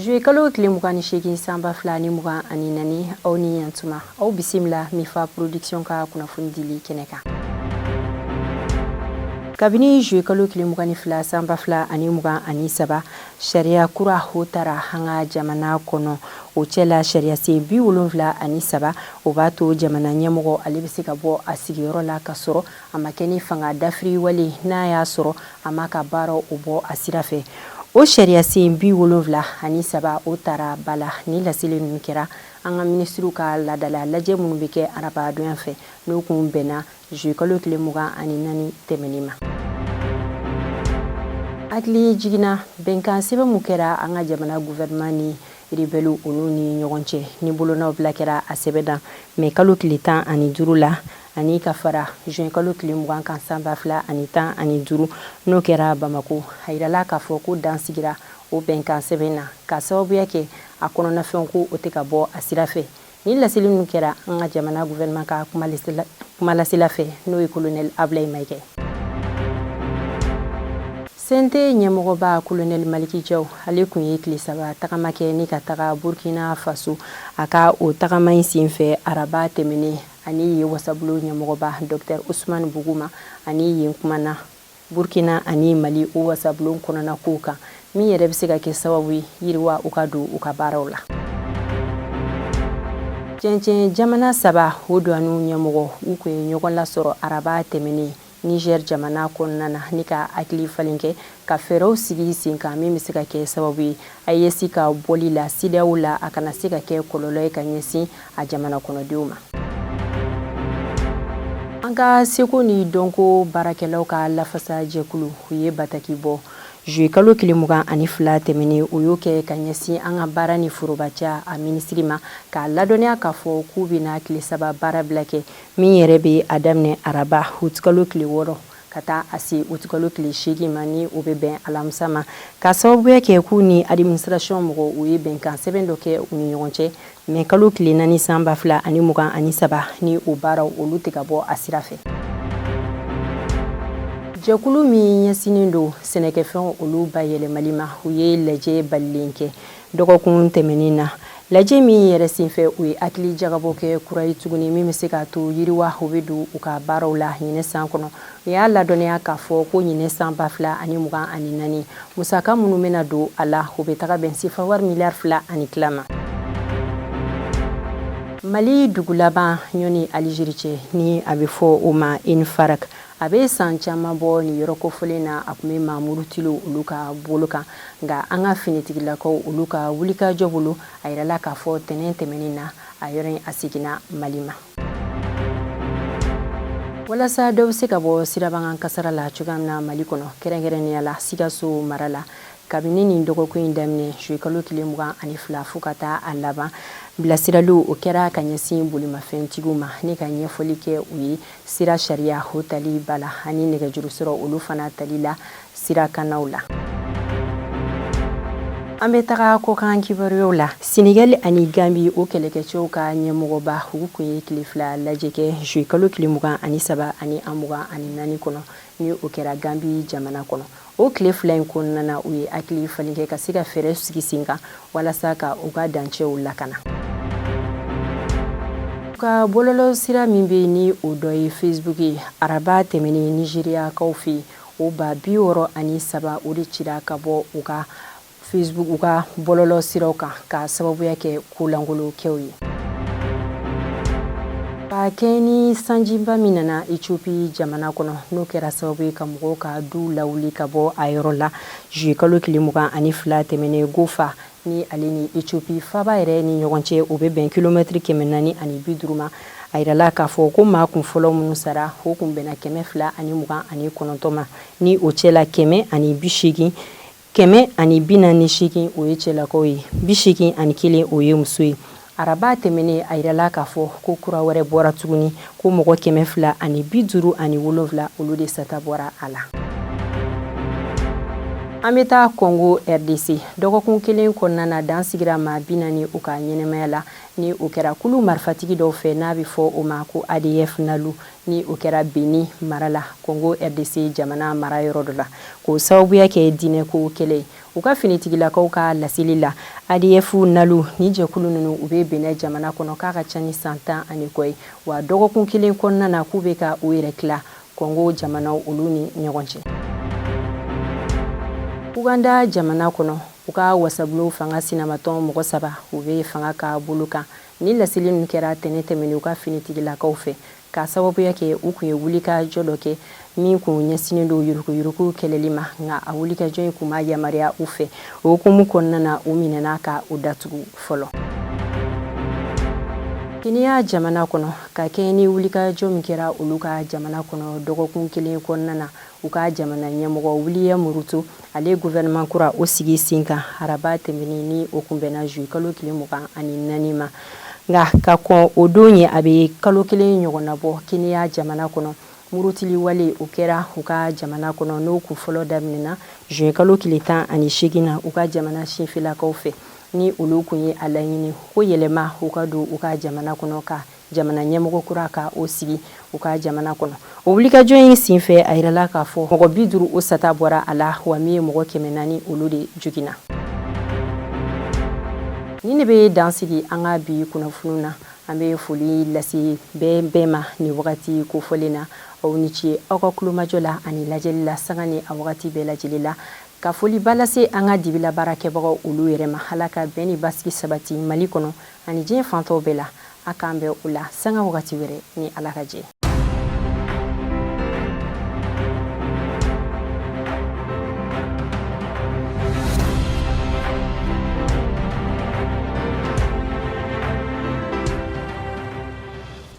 Juillet kalo tile 28 san 2024, aw ni yantuma, aw bisimila Mifa Production ka kunnafoni dili kɛnɛ kan. Kabini juillet kalo tile 22 san 2023, sariya kura o tara an ka jamana kɔnɔ. O cɛla sariyasen 73, o b'a to jamana ɲɛmɔgɔ ale bɛ se ka bɔ a sigiyɔrɔ la ka sɔrɔ a ma kɛ ni fanga dafiri wale, n'a y'a sɔrɔ a ma ka baara o bɔ a sira fɛ. O sariyasen 73 o tara ba la. Ni laseli ninnu kɛra an ka minisiriw ka laadala lajɛ minnu bɛ kɛ arabadonya fɛ, n'o kun bɛnna juillet kalo tile 24 tɛmɛnen ma. Hakili jiginna bɛnkan sɛbɛn min kɛra an ka jamana gouvernement ni rebelles olu ni ɲɔgɔn cɛ, ni bolonɔ bila kɛra a sɛbɛn na mai kalo tile 15 la, ani ka fara juin kalo tile 20 kan san 2015, n'o kɛra Bamako. A yirala k'a fɔ ko dan sigira o bɛnkan sɛbɛn na k'a sababuya kɛ a kɔnɔnafɛnw ko o tɛ ka bɔ a sira fɛ. Ni laseli ninnu kɛra an ka jamana gouvernement ka kumalasela fɛ, n'o ye colonel Ablaye Mayiga ye. CNT ɲɛmɔgɔba colonel Maliki Jaw, ale kun ye tile 3 tagama kɛ ni ka taga Burkina Faso. A ka o tagama in senfɛ araba tɛmɛnen, ani yen wasabulon ɲɛmɔgɔba Dr Usman Buguma, ani yen kumana Burkina ani Mali o wasabulon kɔnɔna kow kan, min yɛrɛ bɛ se ka kɛ sababu ye yiriwa u ka don u ka baaraw la. Cɛncɛn jamana saba o douane ɲɛmɔgɔ, u kun ye ɲɔgɔn lasɔrɔ araba tɛmɛnen Niger jamana kɔnɔna na, ni ka hakili falen kɛ ka fɛɛrɛw sigi sen kan min bɛ se ka kɛ sababu ye AES ka bɔli la CEDEAO la, a kana se ka kɛ kɔlɔlɔ ye ka ɲɛsin a jamana kɔnɔdenw ma. An ka seko ni dɔnko baarakɛlaw ka lafasa jɛkulu, u ye bataki bɔ juillet kalo tile 22 tɛmɛnen. O y'o kɛ ka ɲɛsin an ka baara ni forobaca a minisiri ma, k'a ladɔnniya k'a fɔ k'u bɛna tile 3 baara bila kɛ, min yɛrɛ bɛ a daminɛ araba utikalo tile 6 ka taa a se utikalo tile 8 ma, ni o bɛ bɛn alamisa ma, ka sababuya kɛ k'u ni administration mɔgɔw, u ye bɛnkan sɛbɛn dɔ kɛ u ni ɲɔgɔn cɛ mai kalo tile 4 san 2023, ni o baaraw olu tɛ ka bɔ a sira fɛ. Jɛkulu min ɲɛsinnen don sɛnɛkɛfɛnw olu bayɛlɛmali ma, u ye lajɛ balilen kɛ dɔgɔkun tɛmɛnen na. Lajɛ min yɛrɛ senfɛ, u ye hakili jagabɔ kɛ kura ye tuguni min bɛ se k'a to yiriwa o bɛ don u ka baaraw la ɲinɛ san kɔnɔ. U y'a ladɔnniya k'a fɔ ko ɲinɛ san 2024, musaka minnu bɛna don a la, o bɛ taga bɛn sefa wari miliyari 2 ni tila ma. Mali dugu laban ɲɔni Alizeri cɛ, ni a bɛ fɔ o ma Infarak, a bɛ san caman bɔ nin yɔrɔ kofɔlen na, a tun bɛ maa murutilenw olu ka bolo kan. Nka an ka finitigilakaw olu ka wulikajɔ bolo, a yirala k'a fɔ tɛnɛn tɛmɛnen na, a yɔrɔ in a seginna Mali ma. Walasa dɔ bɛ se ka bɔ sirabakan kasara la cogoya min na Mali kɔnɔ, kɛrɛnkɛrɛnnenya la Sikaso mara la, kabini nin dɔgɔkun in daminɛ juillet kalo tile 22 fo ka taa a laban, bilasiraliw o kɛra ka ɲɛsin bolimafɛntigiw ma, ni ka ɲɛfɔli kɛ u ye sira sariya o tali ba la, ani nɛgɛjuru sɔrɔ olu fana tali la sirakanaw la. An bɛ taga kɔkan kibaruyaw la. Senegal ani Gambi o kɛlɛkɛcɛw ka ɲɛmɔgɔba, u kun ye tile 2 lajɛ kɛ juillet kalo tile 23 ani a 24 kɔnɔ, ni o kɛra Gambi jamana kɔnɔ. O tile 2 in kɔnɔna na, u ye hakili falen kɛ ka se ka fɛɛrɛ sigi sen kan walasa ka u ka dancɛw lakana. Ka bɔlɔlɔ sira min bɛ ni o dɔ ye Facebook ye, araba tɛmɛnen Nizeriyakaw fɛ yen, o 63 o de cira ka bɔ u ka Facebook, u ka bɔlɔlɔ siraw kan, ka sababuya kɛ kolankolonkɛw ye. Ka kɛ ni sanjiba min nana Ethiopie jamana kɔnɔ, n'o kɛra sababu ye ka mɔgɔw ka du lawuli ka bɔ a yɔrɔ la juillet kalo tile 22 tɛmɛnen, Gofa ni ale ni Ethiopie faba yɛrɛ ni ɲɔgɔn cɛ, o bɛ bɛn kilomɛtiri 450 ma. A yirala k'a fɔ ko maa kun fɔlɔ minnu sara, o kun bɛnna 229 ma, ni o cɛla 180, 148 o ye cɛlakaw ye, 81 o ye muso ye. Araba tɛmɛnen, a yirala k'a fɔ ko kura wɛrɛ bɔra tuguni, ko mɔgɔ 257 olu de sata bɔra a la. An bɛ taa Congo RDC. Dɔgɔkun kelen kɔnɔna na, dan sigira maa 40 u ka ɲɛnɛmaya la, ni o kɛra kulu marifatigi dɔw fɛ n'a bɛ fɔ o ma ko ADF Nalu, ni o kɛra Beni mara la, Congo RDC jamana mara yɔrɔ dɔ la, k'o sababuya kɛ diinɛko kɛlɛ ye. U ka finitigilakaw ka laseli la, ADF NALU ni jɛkulu ninnu, u bɛ Benin jamana kɔnɔ k'a ka ca ni san 10 ani kɔ ye. Wa dɔgɔkun kelen kɔnɔna na, k'u bɛ ka u yɛrɛ tila Kɔngo jamanaw olu ni ɲɔgɔn cɛ. Uganda jamana kɔnɔ, u ka wasabulon fanga sinamatɔn mɔgɔ saba, u bɛ fanga ka bolo kan. Ni laseli ninnu kɛra tɛnɛn tɛmɛnen u ka finitigilakaw fɛ, k'a sababuya kɛ u kun ye wulikajɔ dɔ kɛ min kun ɲɛsinnen don yuruguyurugu kɛlɛli ma, nka a wulikajɔ in kun ma yamaruya u fɛ. O hukumu kɔnɔna na, u minɛna ka u datugu fɔlɔ. Kenya jamana kɔnɔ, ka kɛɲɛ ni wulikajɔ min kɛra olu ka jamana kɔnɔ dɔgɔkun kelen kɔnɔna na, u ka jamana ɲɛmɔgɔ William Ruto, ale gouvernement kura o sigi sen kan araba tɛmɛnen, ni o kun bɛnna juillet kalo tile 24 ma. Nka ka kɔn o don ye, a bɛ kalo kelen ɲɔgɔnna bɔ, Kenya jamana kɔnɔ, murutili wale o kɛra u ka jamana kɔnɔ, n'o kun fɔlɔ daminɛna juin kalo tile 18 na u ka jamana sinfilakaw fɛ, ni olu kun ye a laɲini ko yɛlɛma u ka don u ka jamana kɔnɔ, ka jamana ɲɛmɔgɔ kura ka o sigi u ka jamana kɔnɔ. O wulikajɔ in senfɛ, a yirala k'a fɔ mɔgɔ 50 o sata bɔra a la, wa min ye mɔgɔ 400, olu de joginna. Nin de bɛ dan sigi an ka bi kunnafoniw na. An bɛ foli lase bɛɛ bɛɛ ma nin wagati kofɔlen na. Aw ni ce aw ka tulomajɔ la ani lajɛli la sanga ni a wagati bɛɛ lajɛlen la. Ka foliba lase an ka dibila baarakɛbagaw olu yɛrɛ ma. Ala ka bɛn ni basigi sabati Mali kɔnɔ ani diɲɛ fan tɔw bɛɛ la. A k'an bɛn o la sanga wagati wɛrɛ ni Ala ka jɛ.